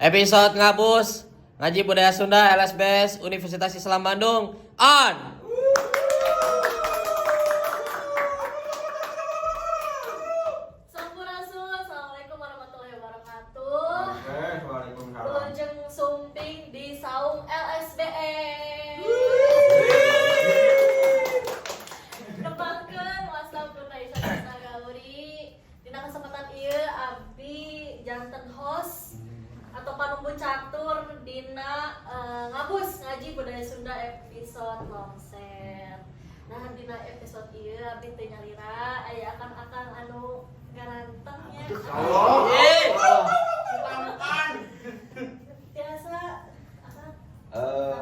Episode Ngabus Ngaji Budaya Sunda LSBS Universitas Islam Bandung on. Sampurasun, assalamualaikum warahmatullahi wabarakatuh. Oke, waalaikumsalam. Wilujeng sumping di Saung LSBS. Tepangkeun wasta pun Aisyah Krisna Gauri. Dina kesempatan ieu abdi janten host atau panumbu catur dina Ngabus Ngaji Budaya Sunda episode longser. Nah, dina episode ieu abdi teu nyalira, aya akang-akang anu garanteng nya. Allah. Yeay. Biasa akang.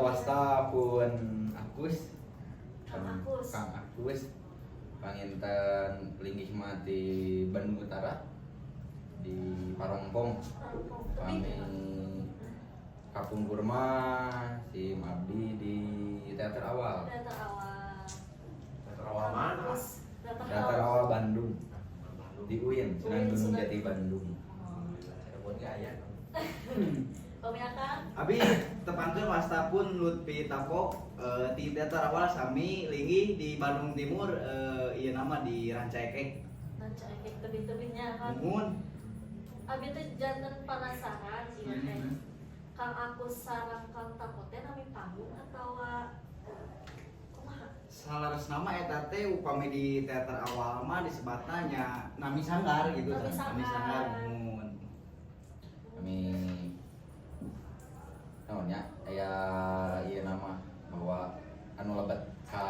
Wasta pun Agus. Kang Agus. Kang Agus. Panginten linggih mah di Bandung Utara di Parongpong. Tapi Kami kapungkur mah si abdi di teater awal. Teater awal. Teater awal mana? Agus, teater Teater awal Bandung di UIN, Sunan UIN, Gunung Sunan. Jati Bandung. Cirebon ge aya. Pami akang. Abi tepangkeun wasta pun Lutfi Tapo, ti teater awal sami linggih di Bandung Timur, ieu nama di Rancaekek. Rancaekek tebih-tebihnya kan. Muhun. Abi teh janten penasaran ieu teh. Kang Agus sareng Kang Tapo teh nami panggung atawa kumaha? Salaras nama eta teh upami di teater awal mah disebatna nya nami sanggar gitu. Nami Nami sanggar. sanggar, muhun. Kami naon nya, aya ieu nama bahwa anu lebet ka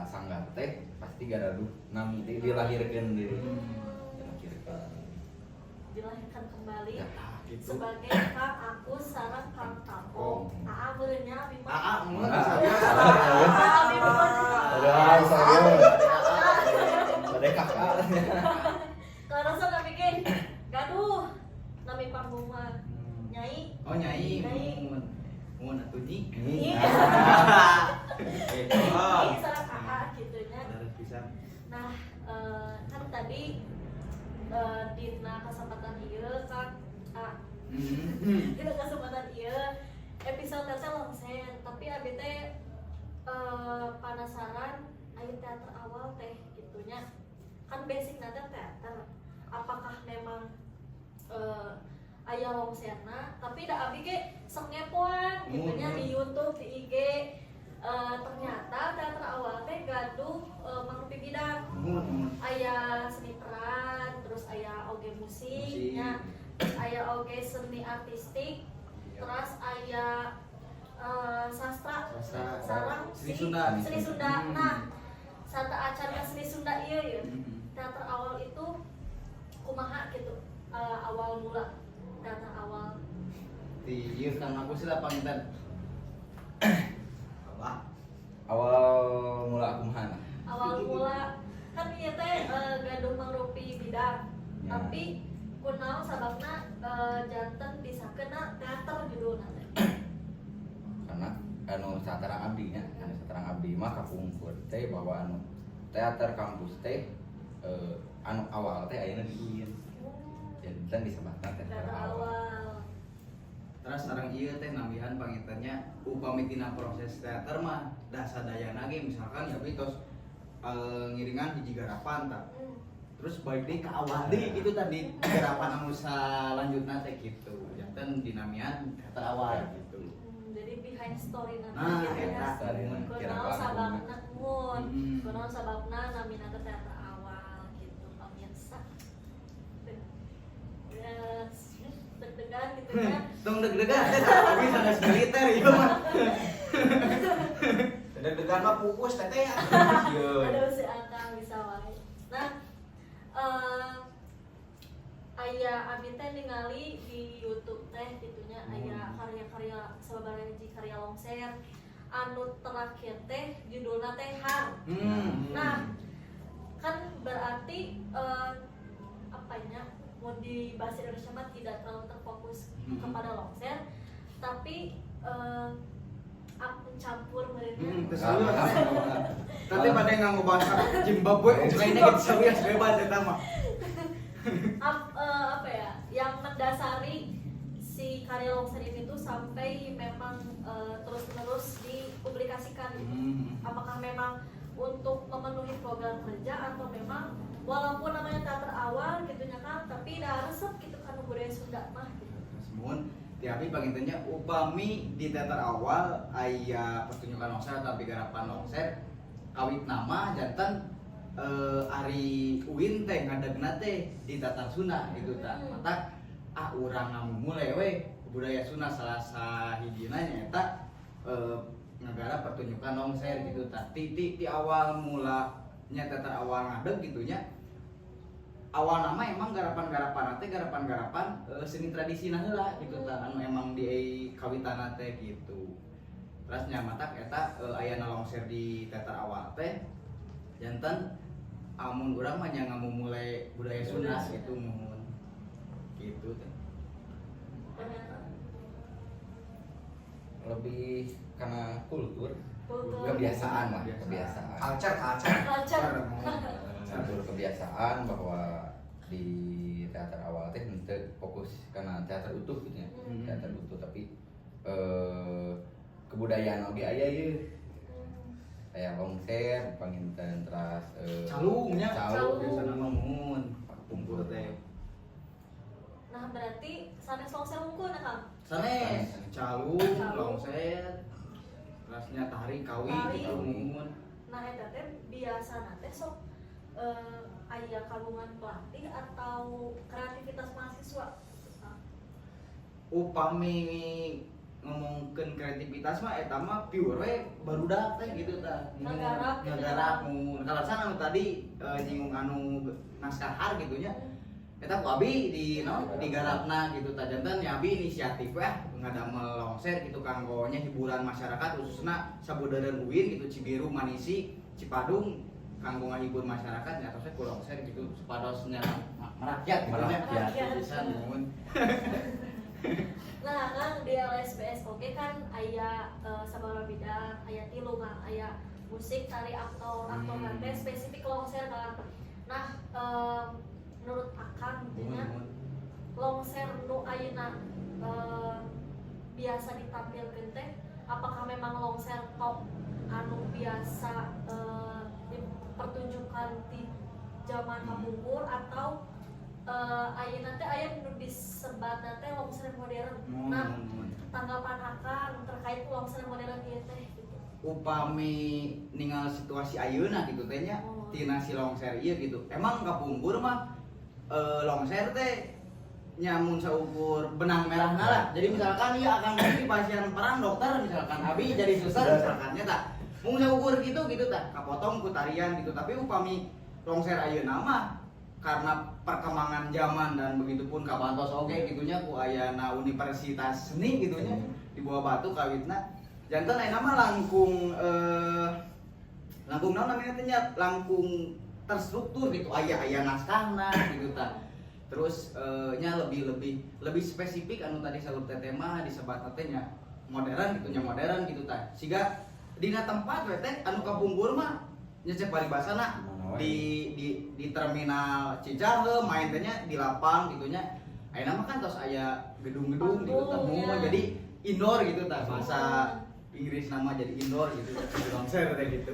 sanggar teh pasti garaduh nami teh dilahirkeun diri. Dilahirkeun. Dilahirkan kembali Ya, gitu. Sebagai Kang Agus sareng Kang Tapo. Aa meureunnya abi mah. Aa muhun Ah. bisa biasa. Aa abi mah. Aduh, saya. Badai kakak. Kaleresan abi ge gaduh nami panggung mah. Nyai. Oh, nyai. Nyai. Muhun. Muhun atuh nyi. Iya. Ah. Ini sareng AA gitu nya. Leres pisan. Nah, kan tadi dina kesempatan ieu Kang A, dina kesempatan ieu episode teh longser, tapi abi teh penasaran aya teater awal teh gitunya. Kan basic teh teater. Apakah memang aya longserna? Tapi da abi ge sok ngepoan gitunya di YouTube, di IG. Ternyata teater awal teh gaduh mangrupi bidang, Muhun, muhun. Aya seni peran, terus aya oge musiknya, terus aya oge seni artistik, terus aya sastra, Sastra. sareng Seni si Sunda. Seni Sunda. Nah, sateuacanna seni Sunda ieu ya, teater awal itu kumaha gitu, awal mula teater awal? Di ieu Kang Agus lah panginten. Apa? Awal mula kumaha nah? Awal mula kan ieu teh gaduh mangrupi bidang, tapi kunaon sababna janten disahkeunna teater judulna teh? Karena anu saterang abdi nya, anu saterang abdi mah kapungkur teh bahwa anu teater kampus teh anu awal teh ayeuna di UIN. Jadi kan disebatna teater Teater awal. Awal. Terus sareng ieu teh nambihan pangintennya, upami tina proses teater mah dah sadayana ge misalkan tapi tos ngiringan hiji garapan tah. Terus balik deui ka awal deui gitu tadi garapan anu salanjutna teh gitu. Janten dinamian teater awal gitu. Jadi behind story nanti Nah, gitu ya. eta. Story na, kira Kunaon langkung. sababna mun, kunaon sababna namina teh teater awal gitu pemirsa. Ya, deg-degan gitu ya. Tong deg-degan teh tapi sanes militer ieu mah. Deg-degan mah pupus teteh ya. Aduh, si Akang bisa wae. Nah, aya abi teh ningali di YouTube teh gitunya, aya karya-karya sababaraha hiji karya longser anu terakhir teh judulna teh Har. Nah, kan berarti apanya mau di bahasa Indonesia mah tidak terlalu terfokus kepada longser, tapi mencampur mereka. Terus dulu. Tapi pada nganggo bahasa Zimbabwe, Ukraina gitu sawias bebas eta mah. Apa ya yang mendasari si karya longser ini tuh sampai memang terus-menerus dipublikasikan gitu? Apakah memang untuk memenuhi program kerja atau memang walaupun namanya teater awal gitu nya kan, tapi dah resep gitu kan budaya Sunda mah gitu? Semun ti panginten nya, upami di teater awal aya pertunjukan longser tapi garapan longser kawit nama janten ari UIN teh ngadegna teh di Tatar Sunda gitu tah. Matak ah urang ngamumule we budaya Sunda, salah sahijina nyaeta ngagarap pertunjukan longser gitu tah. Ti awal mulanya teater awal ngadeg gitu nya, awal nama emang garapan-garapan teh garapan-garapan seni tradisi nah heula gitu tah, anu emang di kawitana teh gitu. Terus nya matak eta ayana longser di teater awal teh janten amun urang mah nya ngamumule budaya Sunda Budaya. Gitu, muhun gitu teh. Ternyata Lebih karena kultur, kultur. Kebiasaan lah. Kebiasaan. Kebiasaan. Culture, culture. Culture. Kultur kebiasaan bahwa di teater awal teh henteu fokus karena teater utuh gitu ya. Teater utuh, tapi kebudayaan oge aya ieu. Aya longser panginten, teras Calung nya. Calung. Biasana mah muhun kumpul teh. Nah, berarti sanes longser wungkul nah, Kang? Sanes calung. Calung. Longser, terusnya tari kawi. Tari. Gitu muhun. Nah, eta teh biasana teh sok aya kagungan pelatih atau kreativitas mahasiswa? Nah, Upami ngomongkeun kreativitas mah eta mah pure we barudak teh gitu tah. Ngagarap gitu. Ngagarap mun kalasan anu tadi nyinggung anu naskah har gitu nya, eta ku abi di no digarapna gitu tah. Janten ya abi inisiatif weh ngadamel longser gitu kanggo nya hiburan masyarakat, khususna sabudeureun UIN gitu, Cibiru, Manisi, Cipadung, kanggo ngahibur masyarakat nya tos ku longser gitu supados nya merakyat gitu nya. Merakyat. Bisa muhun. Nah, Kang, di LSBS oke kan aya sabaraha bidang, aya tilu Kang, aya musik, tari, aktor, aktor teh spesifik longser, Kang. Nah, menurut Akang gitu nya, Muhun. Longser nu ayeuna biasa ditampilkeun teh apakah memang longser tok anu biasa dipertunjukkan di zaman kapungkur atau ayeuna teh aya nu disebatna teh longser modern? Nah, Muhun. Tanggapan Akang terkait longser modern ieu teh gitu. Upami ningal situasi ayeuna gitu teh nya, tina si longser ieu gitu, emang kapungkur mah longser teh nya mun saukur benang merahna lah. Jadi misalkan ieu Akang di pasien perang dokter, misalkan abi jadi suster misalkan nya tah, mun saukur gitu gitu tah, kapotong ku tarian gitu. Tapi upami longser ayeuna mah karena perkembangan zaman dan begitupun kabantos oge gitunya ku ayana universitas seni gitunya di Buah Batu kawitna, janten ayeuna mah langkung naon namanya teh nya, langkung terstruktur gitu, aya aya naskahna gitu tah. Terus nya lebih lebih lebih spesifik anu tadi saur teteh mah disebat teh nya modern gitu nya, modern gitu tah. Siga dina tempat we teh, anu kapungkur mah nya cek paribasana Mana wae. di terminal Cicaheum main teh nya di lapang gitu nya. Ayeuna mah kan tos aya gedung-gedung gitu tah. Panggung, ya. Jadi indoor gitu tah, bahasa Inggris nama jadi indoor gitu, di longser teh gitu.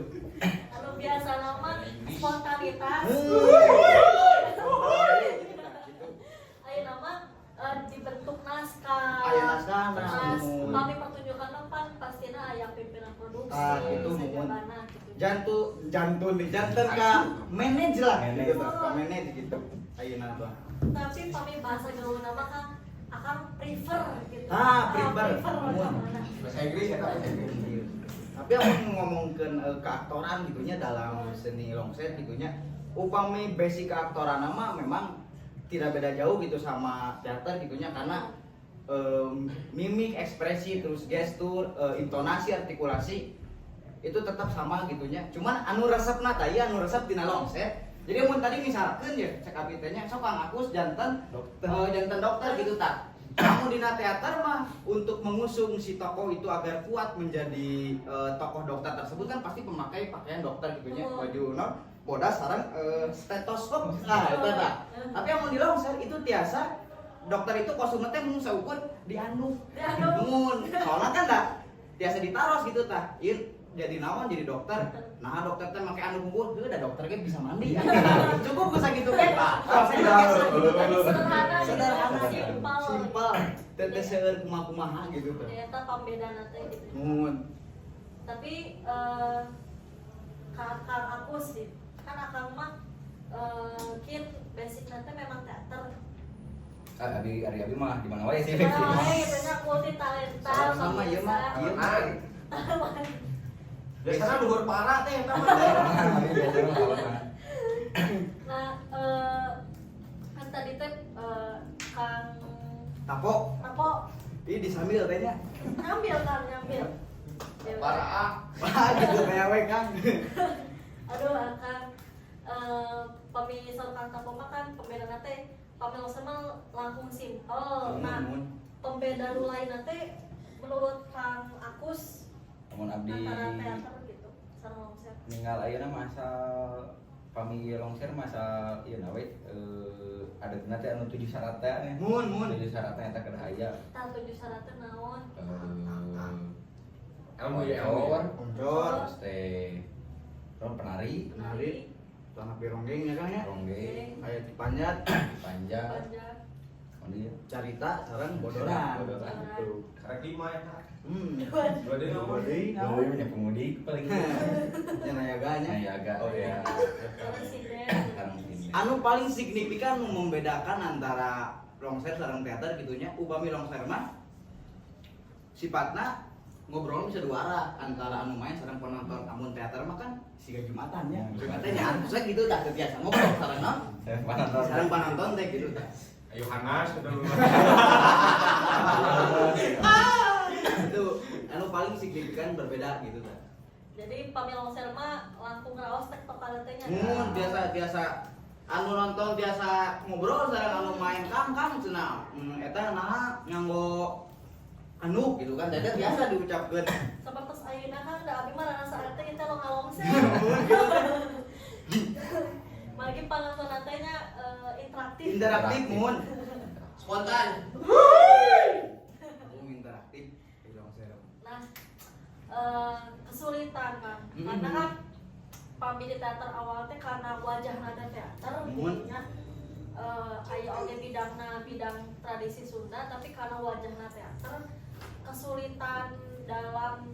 Anu biasa nama spontanitas. Gitu. Ayeuna mah dibentuk naskah. Aya naskah, Terus muhun. pami pertunjukan pan pastina aya pimpinan produksi, Ah, gitu, muhun. sajabana gitu. Jantu jantun nih, janten ka manage lah gitu Manage. tah, ka manage gitu ayeuna mah. Tapi pami bahasa gaul nama kan akan prefer gitu. Ah, prefer. Prefer Muhun. mana? Bahasa Inggris ya, bahasa Inggris. Tapi aku ngomongkeun keaktoran gitunya dalam seni longser gitunya, upami basic keaktoran mah memang tidak beda jauh gitu sama teater gitunya, karena mimik, ekspresi, terus gestur, intonasi, artikulasi itu tetap sama gitunya. Cuman anu resepna tah ieu, anu resep tina longser. Jadi mun tadi misalkan ya cek abi teh nya, sok Kang Agus janten Dokter. Janten dokter gitu tah. Kamu dina teater mah untuk mengusung si tokoh itu agar kuat menjadi tokoh dokter tersebut kan pasti pemakai pakaian dokter gitu nya, baju non bodas sareng stetoskop, nah itu tah. Tapi yang di longser itu tiasa Dokter itu kostumnya teh mung saukur dianduk. Dianduk. Mun, soalnya kan dah biasa ditaros gitu tah. Ieu jadi naon, jadi dokter. Nah, dokter teh make anduk unggul, heuh da dokter ge bisa mandi. Cukup geus sakitu ge, Pak. Saya biasa gitu tah. Sederhana gitu, Sederhana. simpel. Simpel. Teh teh seueur kumaha-kumaha gitu tah. Ternyata pembedana teh gitu. Mun. Tapi kakak aku sih, kan akang mah mungkin basic nanti memang teater. Ah, abi ari abi mah di mana wae sih. Nah, gitu nya multi talenta. Sama ieu mah, ieu mah. Biasanya luhur parah teh eta mah teh. Abi biasanya mah kawan. Nah, kan tadi teh Kang Tapo, Tapo ini disambil teh nya. ngambil kan, ngambil. Ya, Parah ah. Wah, gitu kayak we Kang. Aduh, Akang pami saur Kang Tapo mah kan pembedana teh pami mah langkung simpel. Nah, Mun. pembeda nu lain teh menurut Kang Agus Mun abdi antara teater gitu sareng longser. Ninggal ayeuna masa pami longser masa ieu na we adeugna teh anu tujuh syarat teh nya. Mun, mun. Tujuh syarat teh eta kedah aya. Tah, tujuh syaratnya naon? Ilmu ya, ilmu ya. Oncor, Oncor, terus teh terus penari, penari, tanah pironggeng ya Kang ya. ronggeng, Aya dipanjat, panjat, Panjang. oh iya. Carita sareng bodoran. Bodoran. Gitu. Karek lima eta. Dua Dua deui naon? deui naon? Dua punya pemudik paling. Nya nayaganya. Nayaga. Oh, iya. Sareng sinden. Sareng sinden. Anu paling signifikan nu membedakan antara longser sareng teater gitunya, upami longser mah sifatna ngobrol bisa dua arah antara anu main sareng penonton. Amun teater mah kan siga jumatan nya. Jumatan nya anu saya gitu tah teu biasa ngobrol sareng naon? Sareng penonton. Sareng penonton teh gitu tah. Ayo Hanas udah lu. Itu anu paling signifikan berbeda gitu tah. Jadi pami longser mah langkung raos tektokan teh nya. Mun biasa biasa anu nonton biasa ngobrol sareng anu main, "Kang, Kang," cenah, eta naha nganggo anu gitu kan, jadi biasa diucapkeun. Sapertos ayeuna kan da abi mah rasa teh kita lo ngalongser. Mun gitu kan. Margi panonton teh nya interaktif. Interaktif mun. Spontan. Aku interaktif di longser. Nah, kesulitan kan, karena kan pami di teater awal teh karena wajah nada teater Mun. jadinya aya oge bidangna bidang tradisi Sunda, tapi karena wajahna teater kesulitan dalam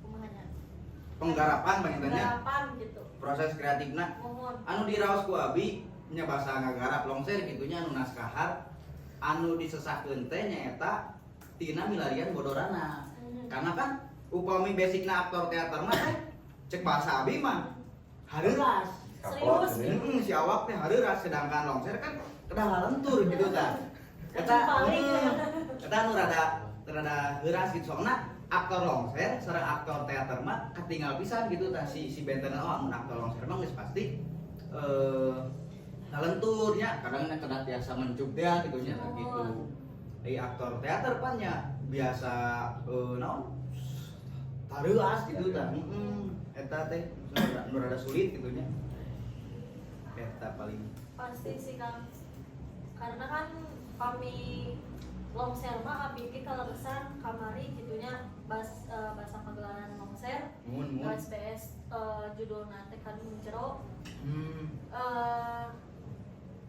kumaha nya? Penggarapan panginten nya. Penggarapan gitu. Proses kreatifna Mohon. Anu diraos ku abi nya basa ngagarap longser gitunya, anu naskahar anu disesahkeun teh nyaeta tina milarian bodorana, karena kan upami basicna aktor teater mah teh cek bahasa abi mah hareuras. Serius? Si awak teh hareuras, sedangkan longser kan kedah lalentur gitu tah. Eta Paling. Eta anu rada rada heuras gitu, soalna aktor longser sareng aktor teater mah ketinggal pisan gitu tah si si benten. Oh, amun aktor longser mah geus pasti lalentur nya, kadang nya kedah biasa mencuk teh gitu nya. Gitu di aktor teater pan nya biasa naon tareuas gitu tah. Eta teh nu rada sulit gitu nya, eta paling. Pasti sih, Kang, karena kan kami longser mah abi ge kaleresan kamari gitunya bas bahasa pagelaran longser Mun mun. SBS judulna teh kan jero.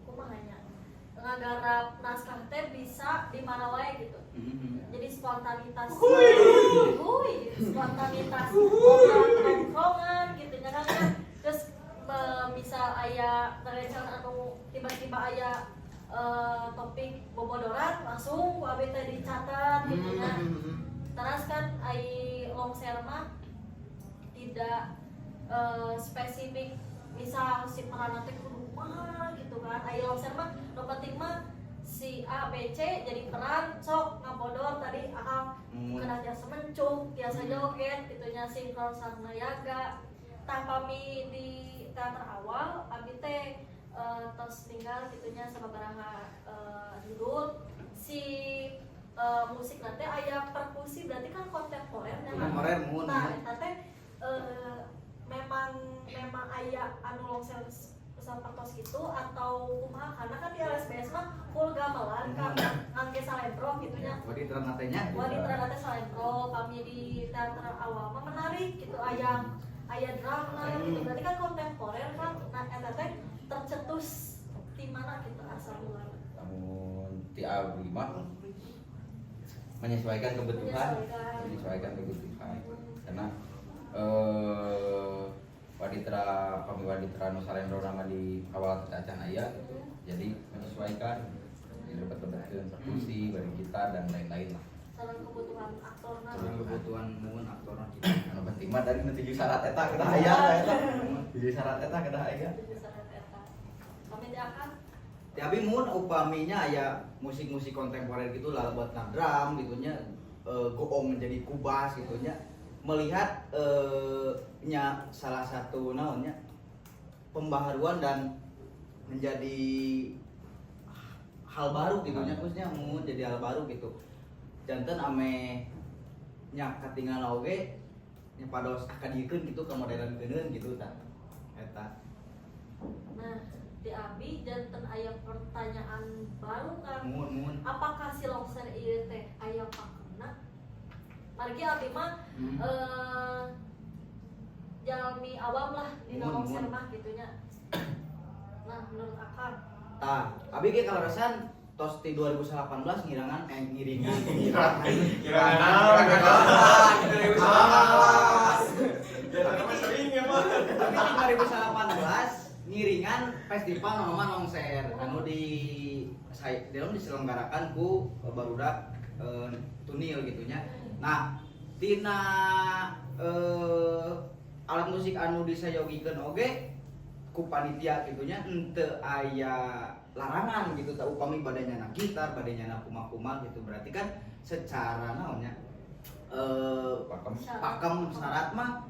Kumaha nya, ngagarap naskah teh bisa di mana wae gitu. Jadi spontanitas, hui, spontanitas nongkrongan gitu nya kan ya. Terus misal aya rencana anu tiba-tiba aya topik bobodoran langsung ku abi teh dicatat gitu nya. Terus kan ai longser mah tidak spesifik, misal si peran teh kudu kumaha gitu kan. Ai longser mah nu penting mah si A B C jadi peran sok ngabodor tadi akang Mun. kena tiasa mencuk, tiasa joget gitu nya, sinkron sareng nayaga. Tah, pami di teater awal abi teh tos tinggal gitu nya sababaraha judul si musik nanti aya perkusi, berarti kan kontemporer nya kan? Kontemporer, mun, Nah, mun. eta teh memang memang aya anu longser sapertos gitu atau kumaha, karena kan di LSBS mah full gamelan. salendro gitu nya. Waditra teh nya. Waditra teh salendro, kami di teater awal mah menarik gitu, aya aya drama gitu. Berarti kan kontemporer kan. Nah, eta teh tercetus di mana gitu asal mulanya? Namun ti abdi mah menyesuaikan kebutuhan. Menyesuaikan. Menyesuaikan kebutuhan karena waditra, kami waditra nu salendro nama di awal teh acan aya gitu. Jadi menyesuaikan, dilebet-lebetkeun perkusi, bari gitar, dan lain-lain lah. Sareng kebutuhan aktorna. Sareng kebutuhan mun aktorna gitu. Anu penting mah dari nu tujuh syarat eta kedah aya, eta tujuh syarat eta kedah aya. Tujuh syarat eta. Kami di akar. Tapi mun upaminya aya musik-musik kontemporer gitu lah buat drum gitu nya, goong menjadi kubas gitu nya, melihat nya salah satu naonnya pembaharuan dan menjadi hal baru gitu nya, khususnya mun jadi hal baru gitu, janten ameh nya katinggal oge nya pados akadikeun gitu ke modern gitu tah eta. Nah, di abi janten aya pertanyaan baru kan. Mun mun Apakah si longser ieu teh aya pakemna? Margi abi mah jalmi awam lah di Mun, longser mun. mah gitunya. Nah, menurut akang? Tah, abi ge kaleresan tos ti 2018 ngirangan eh ngiringan. Ngirangan naon? 2018. Ya, tapi sering ya mah. Tapi di 2018 ngiringan festival nonoman longser anu di saya dalam diselenggarakan ku barudak tunil gitunya. Nah, tina alat musik anu disayogikeun oge ku panitia gitunya henteu aya larangan gitu, tak upami bade nyana gitar, bade nyana kuma-kuma gitu, berarti kan secara naonnya Pakem. Syarat. Pakem syarat mah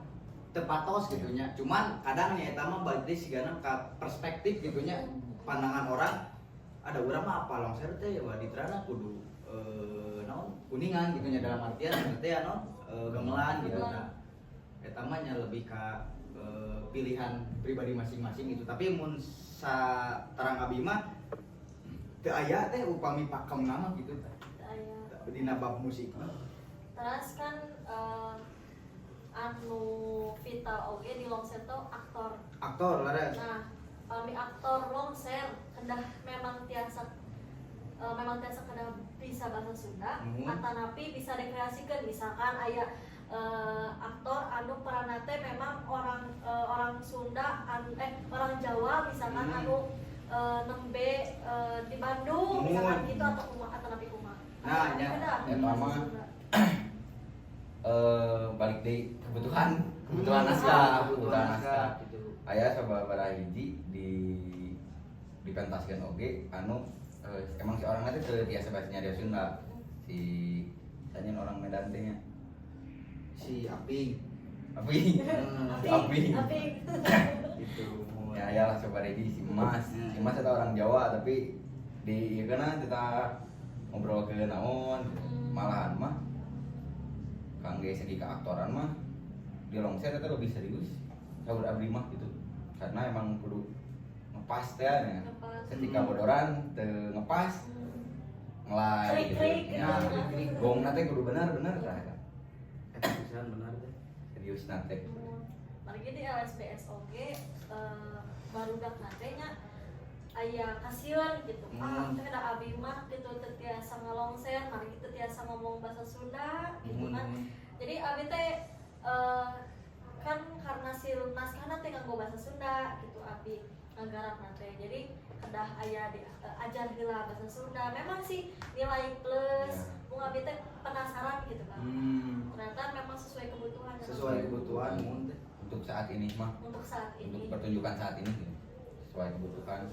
teu patos gitu nya, cuman kadang nya eta mah balik deui sigana ka perspektif gitu nya, pandangan orang ada urang mah apa longser teh waditrana kudu naon kuningan gitu nya, dalam artian teh ya naon gamelan gitu. Gamelan. Nah, eta mah nya lebih ka pilihan pribadi masing-masing gitu, tapi mun saterang abi mah teu aya teh upami pakem nama gitu teh Teu aya. Dina bab musik mah. Terus kan anu vital oge di longser tuh aktor. Aktor leres. Nah, kami aktor longser kedah memang tiasa memang tiasa kedah bisa bahasa Sunda atanapi bisa dikreasikan, misalkan aya aktor anu peranna teh memang orang orang Sunda orang Jawa misalkan anu nembe di Bandung misalkan gitu atau kumaha, atanapi kumaha. Nah, ya. Kedah Eta bahasa mah Sunda. Balik deui kebutuhan kebutuhan naskah, kebutuhan naskah gitu. Aya sababaraha hiji di dipentaskeun oge anu emang si orangnya teh teu tiasa bahasa nyarios Sunda, si tanya orang Medan teh nya. Si Aping. Api. Si Api. Aping. Gitu. Ya ya lah, coba hiji si Mas. Si Mas eta orang Jawa, tapi di ieu kana kita ngobrol ke naon malahan mah kangge segi keaktoran mah di longser itu lebih serius saur abdi mah gitu, karena emang kudu ngepas teh nya. Ngepas. Ketika bodoran teu ngepas, ngelai gitu. Krik-krik Ya, gitu. krik-krik. Gong teh kudu benar-benar tah eta. Eta pisan benar teh. Serius nate. Margi di LSBS oge barudak nate nya aya kasieun gitu. Ah, teh da abi mah gitu teu tiasa ngalongser, margi teu tiasa ngomong bahasa Sunda gitu kan. Jadi abi teh kan karena si naskahna teh nganggo bahasa Sunda gitu, abi ngagarap teh. Jadi kedah aya di ajar heula bahasa Sunda. Memang sih nilai plus, mung abi teh penasaran gitu kan. Ternyata memang sesuai kebutuhan. Sesuai kebutuhan mun teh. Untuk saat ini mah, Untuk saat untuk ini. pertunjukan saat ini gitu. Sesuai kebutuhan.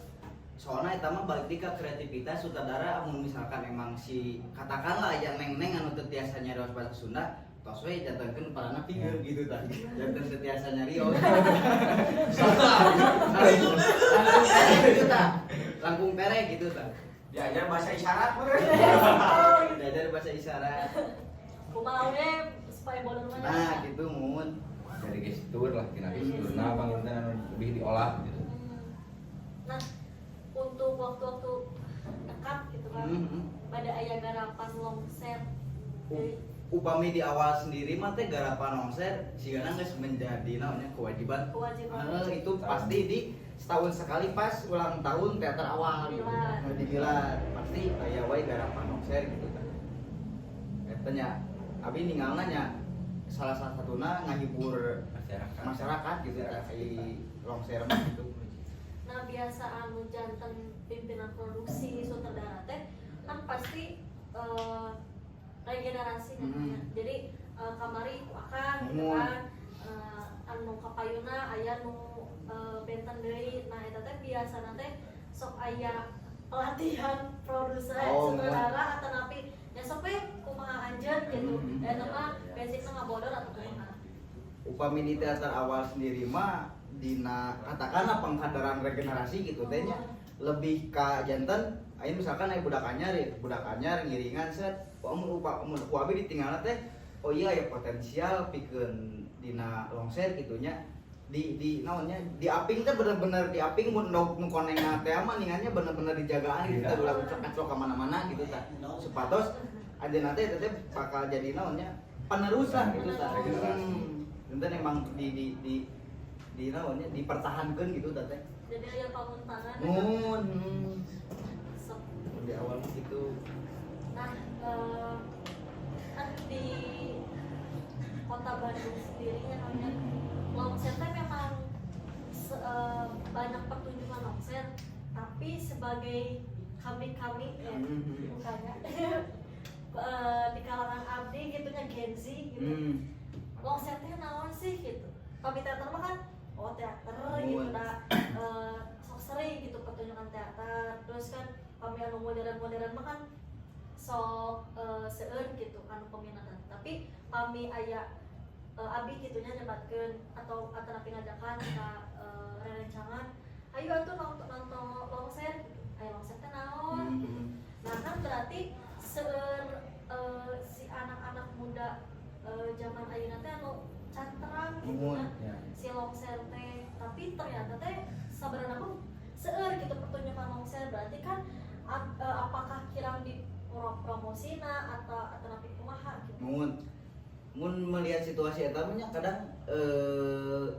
Soalnya eta mah balik deui ka kreativitas sutradara, mun misalkan emang si katakanlah aya neng-neng anu teu tiasa nyarios bahasa Sunda, tos we jantenkeun peranna figur gitu tah, janten teu tiasa nyarios, langkung tereh gitu tah, langkung tereh gitu tah. Diajar bahasa isyarat meureun. Diajar bahasa isyarat. Kumaha we supaya bodor mah. Nah, gitu mun. Dari gestur lah, tina gestur nah panginten anu lebih diolah gitu. Nah, untuk waktu-waktu dekat gitu kan. Pada aya garapan longser? Jadi, Upami di awal sendiri mah teh garapan longser sigana geus menjadi naonnya, kewajiban. Kewajiban. Eh, itu pasti di setahun sekali pas ulang tahun teater awal gitu. Digelar. Nah, digelar pasti aya wae garapan longser gitu kan. Eta nya abi ningalna nya salah satuna ngahibur masyarakat. Masyarakat gitu tah, ai longser mah gitu. Nah, biasa anu janten pimpinan produksi, sutradara teh kan pasti regenerasi namanya. Jadi kamari ku akan gitu kan, anu kapayuna aya nu benten deui. Nah, eta teh biasana teh sok aya pelatihan produser, sutradara atau napi ya sok we kumaha anjeun gitu. Eta mah basicna ngabodor atau kumaha? Upami di teater awal sendiri mah dina katakanlah pengkaderan regenerasi gitu teh nya lebih ka janten aya misalkan aya budak anyar ya, budak anyar ngiringan set, oh, mun upa mun ku abi ditinggalna teh, oh iya ya, potensial pikeun dina longser gitu nya, di naonnya, di aping teh bener-bener di aping, mun nu konengna teh mah ningannya bener-bener dijagaan gitu teh, ulah kacok ka mana-mana gitu tah, supados anjeunna teh teh bakal jadi naonnya, penerus lah gitu tah. Regenerasi. Enten emang di naonnya, dipertahankan gitu teh teh. Jadi aya pamuntangan. Mun Sok. Di awal mah gitu. Nah, kan di kota Bandung sendiri yang namanya longser teh memang banyak pertunjukan longser, tapi sebagai kami-kami ya, bukannya di kalangan abdi gitu nya, Gen Z gitu. Longser teh naon sih gitu. Tapi teater mah kan, oh, teater gitu, nah sok sering gitu pertunjukan teater. Terus kan kami anu modern-modern mah kan sok seueur gitu anu peminatan. Tapi kami aya abi gitunya nyebatkeun atau napi ngajakan ka rerencangan, ayo atuh nonton nonton longser gitu. Ayo longser teh naon gitu. Nah, kan berarti seueur si anak-anak muda zaman ayeuna teh anu can terang gitu kan si longser teh, tapi ternyata teh sabarana mah seueur gitu pertunjukan longser. Berarti kan apakah kirang di promosina atau napi kumaha gitu? Mun mun melihat situasi eta mah nya kadang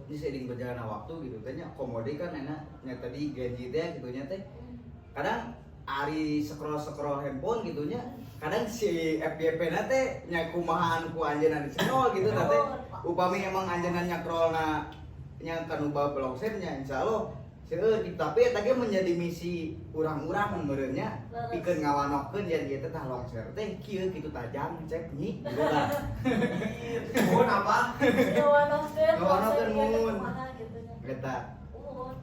ini seiring berjalannya waktu gitu teh nya, komodi kan enak nya tadi Gen Z teh gitu nya teh, kadang ari scroll scroll handphone gitu nya, kadang si FYP na teh nya kumaha anu ku anjeunna di scroll gitu teh teh. Upami emang anjeunna nyakrolna nya kanu bab longser nya, insyaallah seueur gitu. Tapi eta ge menjadi misi urang-urang meureun nya, pikeun ngawanohkeun yen ieu teh tah longser teh kieu gitu tah, jang cek nyi gitu tah. Mun apa? Ngawanohkeun. Ngawanohkeun, longser ieu teh mun. kumaha gitu nya. Eta. Uhun.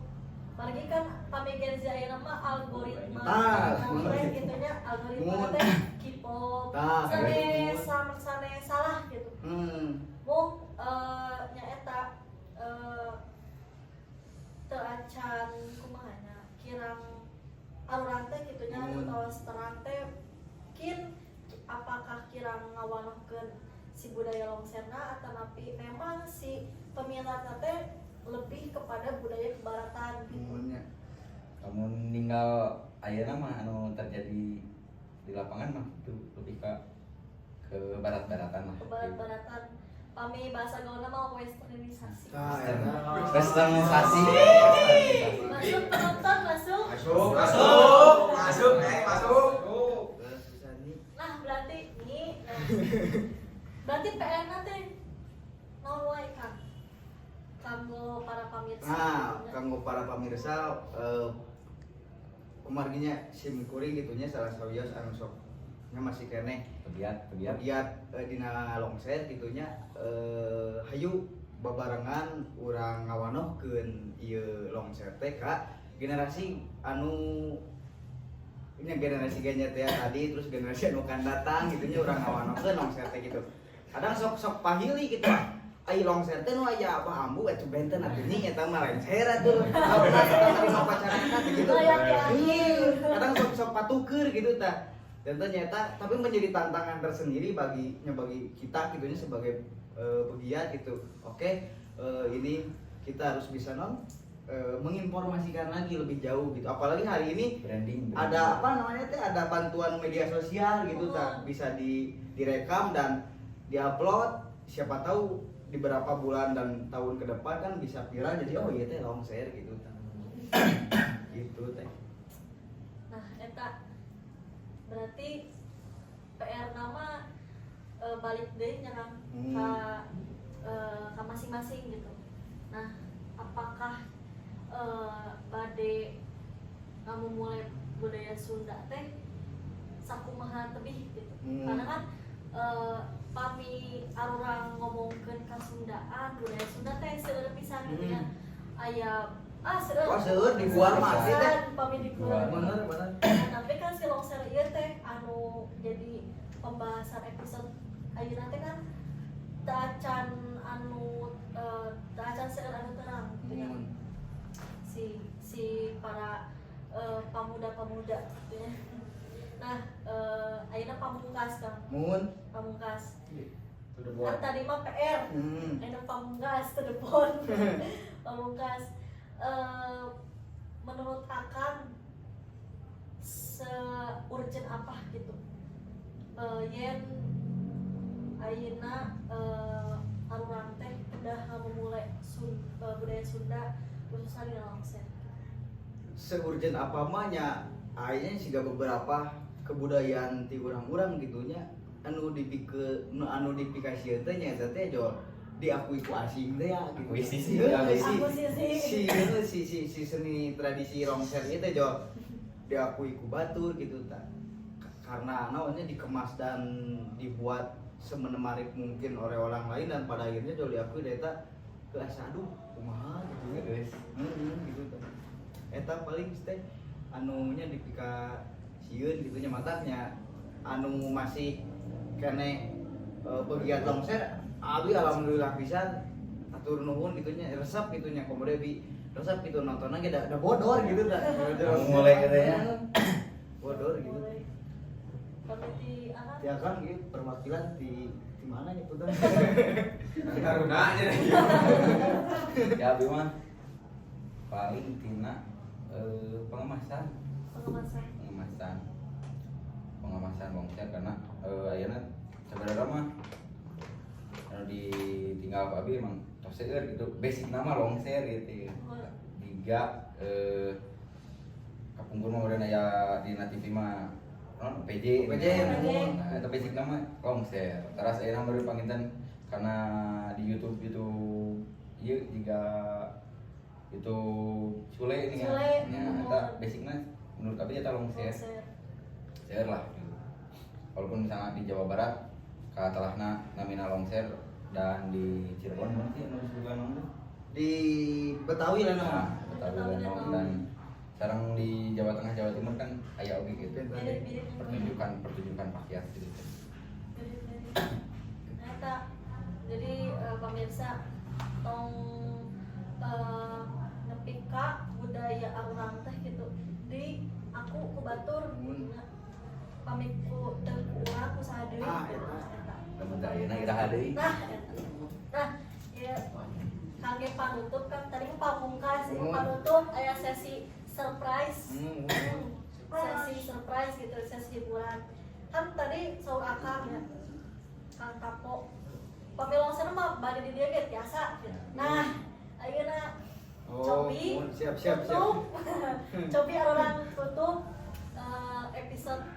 Margi kan pami Gen Z ayeuna mah algoritma. Tah, Nah, teh gitu nya, algoritma Mun. teh K-pop. Tah, Sanes mun. sama sanes salah gitu. Mung nya eta teu acan kumaha nya, kirang arurang teh kitu nya, Mun. tos terang teh kin apakah kirang ngawanohkeun si budaya longserna atau napi memang si peminatna teh lebih kepada budaya kebaratan gitu. Mun nya. Kamu ninggal ayeuna mah anu terjadi di lapangan mah itu lebih ke barat-baratan lah. Ke barat-baratan, pami bahasa gaulna mah westernisasi. Tah, eta. Westernisasi. Masuk penonton, masuk. Masuk, masuk, masuk, eh masuk. Terus bisa nih. Nah, berarti nih, nah, berarti PR nanti naon wae, Kang, kanggo para pamirsa Nah, gitu nya. Kanggo para pamirsa, kumarginya sim kuring gitu nya, salah sawios anu sok nya masih keneh Pegiat, pegiat. Pegiat dina longser gitu nya, hayu babarengan urang ngawanohkeun ieu longser teh ka generasi anu ini, generasi Gen Z teh tadi, terus generasi anu kan datang gitu nya, urang ngawanohkeun longser teh gitu. Kadang sok sok pahili gitu, ai longser teh nu aya apa ambu atuh, benten atuh nya, eta mah lengser atuh, eta mah dina upacara gitu. Layak ya. Iya, kadang sok sok patuker gitu tah. Dan ternyata tapi menjadi tantangan tersendiri bagi bagi kita gitu nya sebagai pegiat gitu. Oke, ini kita harus bisa non menginformasikan lagi lebih jauh gitu. Apalagi hari ini Branding, branding. ada apa namanya teh, ada bantuan media sosial gitu, tak bisa direkam dan diupload, siapa tahu di beberapa bulan dan tahun ke depan kan bisa viral, jadi oh iya teh longser gitu tah. Gitu teh. Nah, eta berarti PR nama balik deui nya, Kang, ka masing-masing gitu. Nah, apakah bade ngamumule budaya Sunda teh sakumaha tebih gitu? Karena kan pami arurang ngomongkeun kasundaan, budaya Sunda teh seueur pisan gitu ya. Aya ah seueur. Wah, seueur di luar mah asli teh. Pami di luar. Bener bener. Nah, tapi kan si longser ieu teh anu jadi pembahasan episode ayeuna teh kan tacan anu tacan seueur anu terang gitu ya. Si si para pemuda-pemuda gitu ya. Nah, ayeuna pamungkas, Kang. Mun. Pamungkas. Udah Kan tadi mah PR. Ayeuna pamungkas to the point. Pamungkas. Menurut Akang seurgent apa gitu? Yen ayeuna arurang teh udah memulai budaya Sunda khususnya di longser. Seurgent apa mah nya, akhirnya siga beberapa kebudayaan ti urang-urang gitunya anu dipike anu dipikasieun teh nya eta teh jol diakui ku asing teh ya gitu. Akuisisi, Heuh, akuisisi. Akuisisi. Si si si si, si seni tradisi longser ieu teh jol diakui ku batur gitu ta. Karena naonnya dikemas dan dibuat semenarik mungkin oleh orang lain dan pada akhirnya jol diakui da eta ke asa aduh kumaha gitu ya. Guys. Heeh, gitu teh. Eta paling teh anunya dipika sieun gitu nya, mataknya anu masih keneh pegiat longser abi alhamdulillah pisan, atur nuhun gitu nya, resep gitu nya, komo bi resep gitu nontonnya ge da bodor gitu da. Mulai katanya. Bodor gitu. Boleh. Kami di Akang. Ya kan gitu perwakilan di mana nyebutan? Taruna aja. Ya, abi mah paling tina pengemasan. Pengemasan. Pengemasan, pengemasan longser, karena ayeuna sebenarnya mah anu ditinggal ku abi emang tos seueur gitu basic nama longser gitu. Tiga kapungkur mah udah aya di TV mah non PJ. PJ. Nah, itu basic nama longser. Terus ayeuna baru panginten karena di YouTube YouTube ieu juga YouTube Sule ini kan. Sule, Ya, eta basicnya menurut abi eta longser. Longser. Seueur lah gitu. Walaupun misalnya di Jawa Barat katelahna namina longser dan di Cirebon mana sih anu disebut lenong tuh? Di Betawi lah. Nah, Nah. Betawi lenong, dan sekarang di Jawa Tengah, Jawa Timur kan aya oge gitu. Mirip-mirip. Pertunjukan pertunjukan rakyat gitu. Mirip-mirip. Nah, eta. Jadi pemirsa tong nepi ka budaya arurang teh gitu di aku ku batur Mun. gitu nya. Pamit ku teu ku urang ku saha deui Ah, gitu. eta. Eta. Lamun teh ayeuna iraha deui. Nah, eta. Nah, ya kangge panutup kan tadi mah pamungkas, ieu panutup aya sesi surprise. Sesi surprise gitu, sesi hiburan. Kan tadi saur Akang ya. Kang Tapo. Pami longser mah bade di dieu ge tiasa gitu. Nah, ayeuna Oh, Cobi mun. Siap, siap, siap. tutup. Cobi orang tutup episode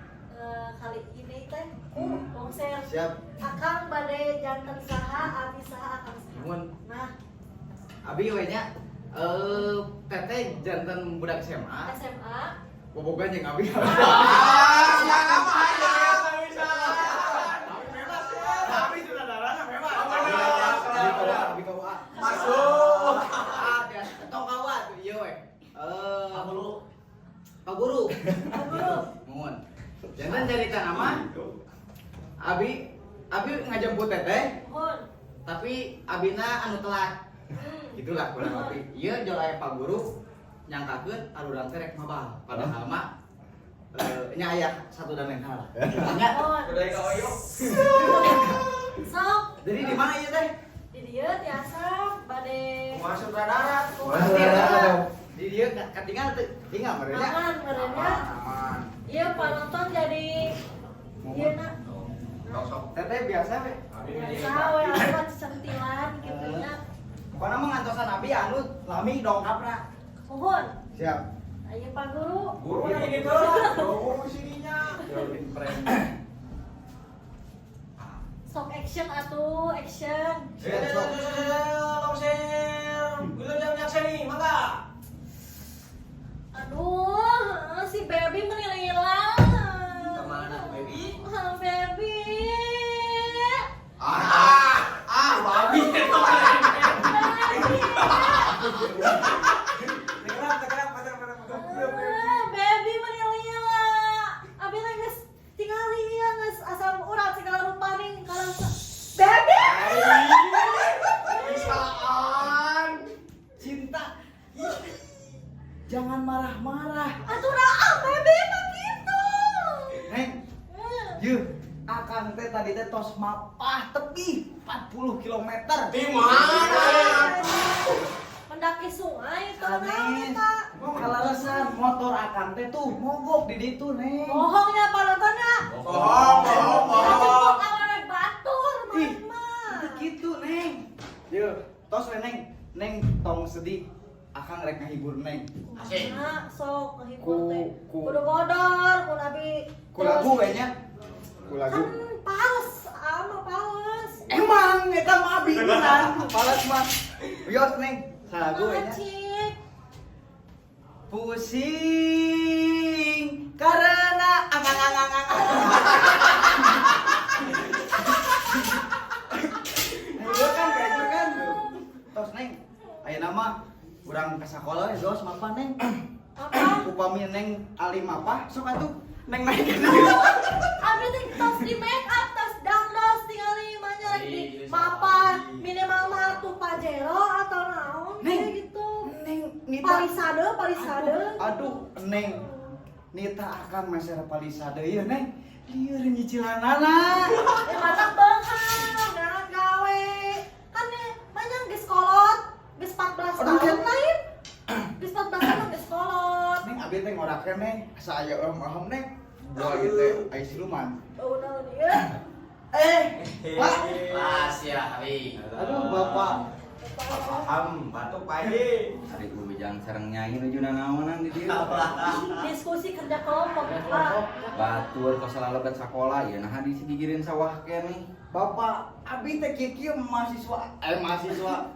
kali ini teh ku longser. Siap. Akang bade janten saha, abi saha, akang saha. Mun. Nah, Abi we nya teteh janten budak SMA. SMA. Bobogan jeung abi. Ah, siapa aja bisa. Bebas ya. Tapi sutradarana bebas. Abi KUA. Masuk. Ah, biasa tong KUA tuh ieu we. Pak Guru. Pak Guru. Pak Guru. Mohon. Janten carita nama Abi Abi ngajemput teteh, Mohon. tapi abina anu telat. Gitulah kurang lebih. Ieu jol aya Pak Guru nyangkakeun arurang teh rek mabal. Padahal mah nya aya satu dan lain hal. Nya. Mohon. Udah kaoyo. Sok. Jadi di mana ieu teh? Di dieu tiasa bade Kumaha sutradara? Pasti eta. Katinggal teu? Tinggal meureun nya. Aman meureun nya. Aman, aman. Iya panonton jadi iya nak. Sok. Teteh biasa we. Biasa we anu mah centilan gitu nya. Pokona mah ngantosan abi anu lami dongkapna. Mohon. Siap. Ayo Pak Guru. Guru nya gitu lah. Guru sininya. Sok action atuh, action. Siap, sok. Longser. Wilujeng nyakseni, mangga. Aduh, si baby meni hilang. Kemana baby? Ah, baby. Ah, babi. Baby. Tekerap, tekerap, tekerap, tekerap. Ah, baby meni hilang. Abi teh geus tingali ieu geus asam urat segala rupa nih kalau baby. Bisaan. Cinta. Ih, jangan marah-marah. Atuh ah baby mah gitu. Neng, yeuh, akang teh tadi teh tos mapah tepi 40 km. Di mana? Mendaki sungai tuh naon Sanes. eta? Kalalesan motor akang teh tuh mogok di ditu, Neng. Bohongnya panontonnya. Bohong, bohong, bohong. Jemput awewe batur Ih, mah. itu gitu, Neng. Yeuh, tos we, Neng. Neng tong sedih. Akang rek ngahibur Neng. Asik. Nah, sok ngahibur Ku- teh. ku- Kudu bodor, ku nabi. Ku lagu we nya. Ku lagu. Kan pales, ama pales. Emang eta mah abi beunang, pales mah. Wios, Neng. Salagu we nya. Cik. Pusing karena angang angang angang. Neng kan kayak kan. Tos Neng, aya nama urang ka sakola we geus mapah Neng. Apa? Upami Neng alim mapah sok atuh Neng naik ke dieu. Abi teh tos di make up, tos dangdos tingali mah rek di mapah minimal mah tuh Pajero atau naon Neng. kayak gitu. Neng Nita. Palisade, palisade. Aduh, aduh Neng. Nita akan meser palisade ieu Neng. Lieur nyicilanana. Eh matak beunghar, ngaran gawe. Kan banyak geus kolot, geus 14 Aduh, tahun Ken. lain. Geus 14 tahun geus kolot. Neng abi teh ngorakeun Neng, asa aya urang maham Neng. Buah ieu teh aya siluman. Bau naon ieu? Eh, Pak. Mas ya, Abi. Aduh, Bapak. Paham, batuk pahit. Ari Ujang sareng nyai nuju nanaonan di dieu. Diskusi kerja kelompok, Pak. Batur kos lalebet sakola ya nah di gigireun sawah keneh. Bapak, abi teh kieu-kieu mahasiswa, mahasiswa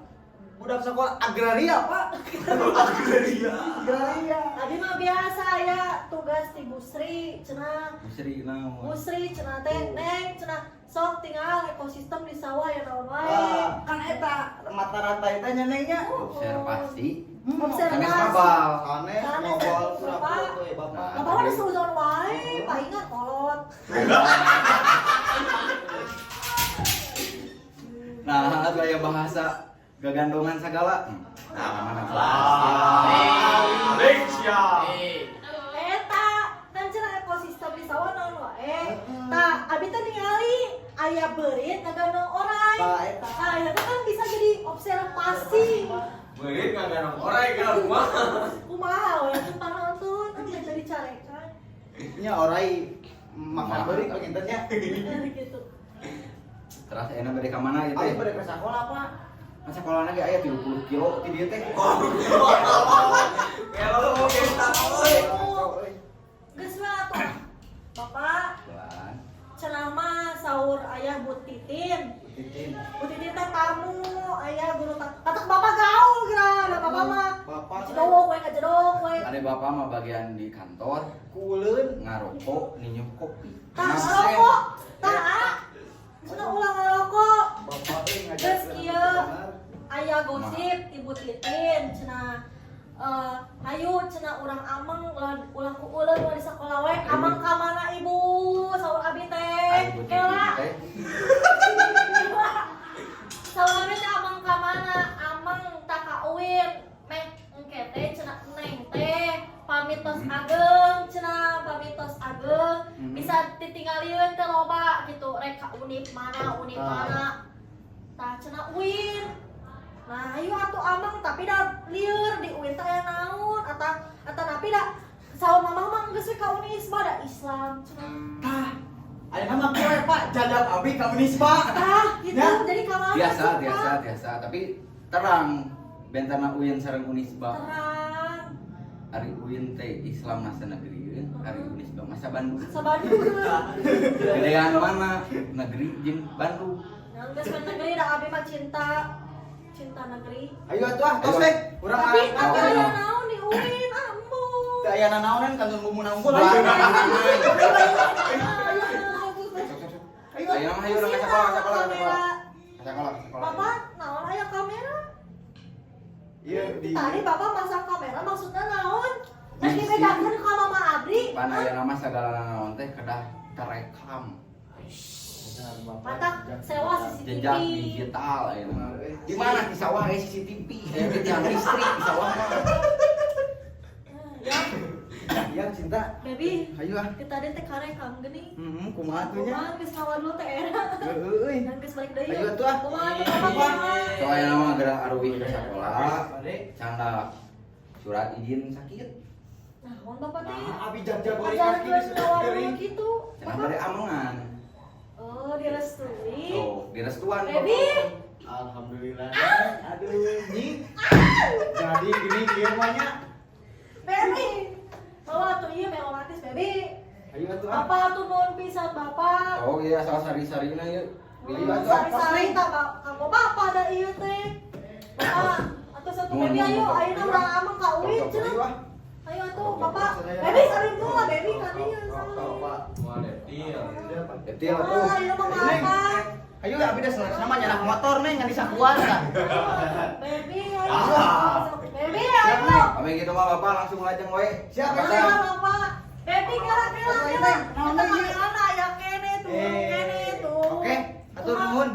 budak sekolah agraria, Pak. Agraria. Agraria. Abi mah biasa ya tugas di Busri cenah. Busri naon? Busri cenah teh neng cenah sok tinggal ekosistem di sawah ya naon wae. Ah, kan eta mata rantai teh nya Neng nya. Observasi. Observasi. Sanes mabal. Sanes Sanes, ngobrol Bapak. pura-pura tuh ya, Bapak. Bapak mah disuuzon wae, palingan kolot. Nah, gaya bahasa gagandongan segala. Nah, mana Malaysia. Eta kan cenah ekosistem di sawah naon wae. Tah abi teh ningali aya beurit ngagandong orai. Tah, eta. Tah eta kan bisa jadi observasi. Beurit ngagandong orai ke rumah. Kumaha we tuh panonton kan bisa jadi carekan. Nya orai makan beurit panginten nya. Gitu. Terus enak bade ka mana ieu Abi teh? bade ke sekolah, Pak. Masa sekolah lagi aya 30 kilo ti dieu teh. Kalau kita euy. Geus we atuh. Bapak, Pelan. cenah mah saur ayah Bu Titin. Titin. Bu Titin teh tamu, ayah guru tak. Katak bapak gaul geura, da bapak mah. Bapak teh Jedok we ngajedok we. Ada bapak mah bagian di kantor kuleun. ngarokok, ninyeuk kopi. Tah Ngasep. ngarokok. Tah ah. Cenah ulah ngarokok. Bapak euy Geus ngajarkeun kieu. bener. Aya gosip Ibu Titin cenah hayu cenah urang ameng ulah ulah ku uleun ulah di sakola we ameng ka mana ibu saur abi teh Ari Bu Titin kela teh. Saur abi teh ameng ka mana ameng tak ka uin meh engke teh cenah neng teh pamit tos ageng cenah pamit tos ageng bisa ditinggalieun teh loba gitu rek ka unip mana unip Ah. mana tah cenah uin. Nah, ayo atuh amang tapi da lieur di UIN teh aya naon atau napi da saur mamah mah geus we ka Unisba da Islam cenah. Tah. Aya nama kue Pak, jadab abi ka Unisba. Tah, gitu. Ya. Jadi ka mana Biasa, sih, biasa, Pak? biasa, tapi terang bentana UIN sareng Unisba. Terang. Ari UIN teh Islam masa negeri, ari Unisba masa Bandung. Sa Bandung. Gedean mana? Negeri jeung Bandung. Nah, geus we negeri da abi mah cinta cinta negeri. Ayo atuh ah, tos we. Urang Tapi ah. tapi ayo. aya naon di UIN ah embung. Teu aya nanaonan kantun bumbuna unggul. Wah. Ayo. Ayo. Ayo mah ayo urang ka sekolah, ka sekolah, ka sekolah. Ka sekolah, ka sekolah. Bapak, naon aya kamera? Iya di Tadi bapak masang kamera maksudnya naon? Terus dibedakeun ka Mama Abri. Pan aya nama sagala naon teh kedah terekam. Matak sewa CCTV. Jejak digital aya nama. Di mana di sawah aya CCTV, aya di tiang listrik di sawah mah. Ya, Iya cinta. baby, Ayo ah. kita tadi teh karekam geuning. Heeh, kumaha tuh nya? Kumaha geus dulu teh era. Heeh euy. Dan geus balik deui. Ayo atuh ah. Kumaha tuh bapak kumaha? So aya nama gerak aruwih ke sekolah, Bade. candak surat izin sakit. Naon bapak teh? Nah, abi jag-jag goreng Ajarkeun kaki ngawaruh gitu. Cenah bade amengan. Oh, direstui. Tuh, direstuan. Baby. Alhamdulillah. Aduh, nyi. Jadi gini kieu mah nya. Baby. Bawa tuh ieu melomatis, baby. Ayo atuh ah. Bapak tuh nuhun pisan bapak. Oh iya, salah sari-sarina ieu. Ayo atuh ah. Sari-sari tak kamu bapak ada ieu teh. Bapak, atuh satu Nuhun, baby ayo, nuhun. ayeuna urang ameng ka UIN cenah. Ayo ah. Ayo atuh bapak. Baby salim dulu lah baby ka dieu salim. Wah, detil. Detil tuh. Ah, ayeuna mah bapak. Ayo abi dah sama nyanak motor neng ngan disakuan tah. Baby ayo. Baby ayo. Kami gitu mah bapak langsung lajeng we. Siap, Ayo Bapak. bapak. Baby kela kela Ayo, kela. Neng. Naon Kita deui? kamerana aya kene tuh, kene tuh. Oke, atur nuhun.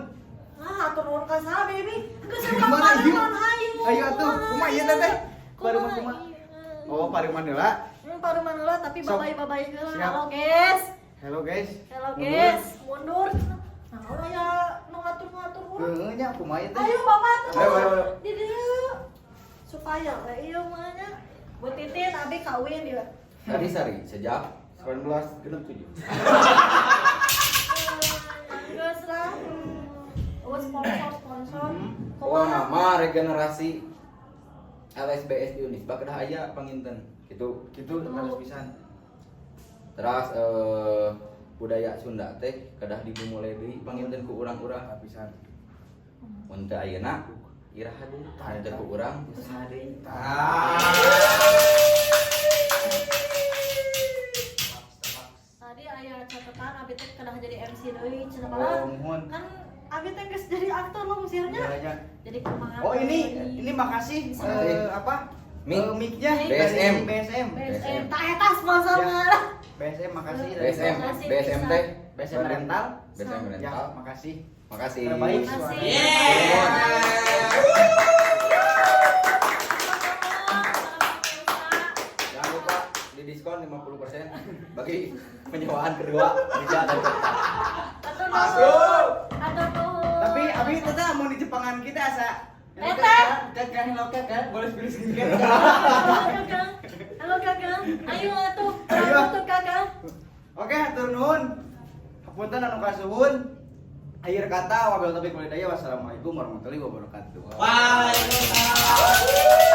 Ah, atur nuhun ka saha baby? Geus Gimana, urang ieu? pareman hayu. Ayo atuh, kumaha ieu teh teh? Pareman kumaha? Oh, pareman heula. Pareman heula tapi Sok. babay-babay heula. Siap. Halo guys. Hello guys. Halo guys, mundur. Nah, urang aya nu ngatur-ngatur urang. Heeh nya kumaha ieu teh? Ayo bapak tuh. Ayo, ayo, ayo. Di dieu. Supaya we ieu mah nya. Bu Titin abi kawin dia. Sari sari sejak 1967. Geus lah. Oh, sponsor sponsor. Oh, nama regenerasi LSBS di Unisba kedah aya panginten. Gitu. Gitu terus pisan. Terus budaya Sunda teh kedah dimulai deui panginten ku urang-urang. Pisan. Mun teu ayeuna iraha deui teu ku urang saha deui. Ah. Tadi aya catatan abi teh kedah jadi MC deui cenah Oh, padahal mohon. kan abi teh geus jadi aktor lungsirnya. Ya, ya. Jadi kumaha? Oh, ini makasih Makasih. apa? Mic. Mic-nya BSM. dari BSM. BSM tak eta sponsor Ya. mah. BSM makasih dari BSM, Makasih, BSM bisa. teh BSM rental. BSM Ya, rental. makasih. Makasih. Terbaik. Makasih. Yeah. Jangan lupa di diskon 50% bagi penyewaan kedua Rija dan Peta. Atur nuhun. Atur nuhun. Tapi abi teteh mau di Jepangan kita asa. Teteh. Kakak hello kakak, boleh pilih sini kan? Halo kakak. Halo kakak. Ayo atuh. Ayo. Atuh kakak. Oke, hatur nuhun. Hapunten anu kasuhun. Akhir kata wabillahi taufiq wal hidayah. Wassalamualaikum warahmatullahi wabarakatuh. Waalaikumsalam.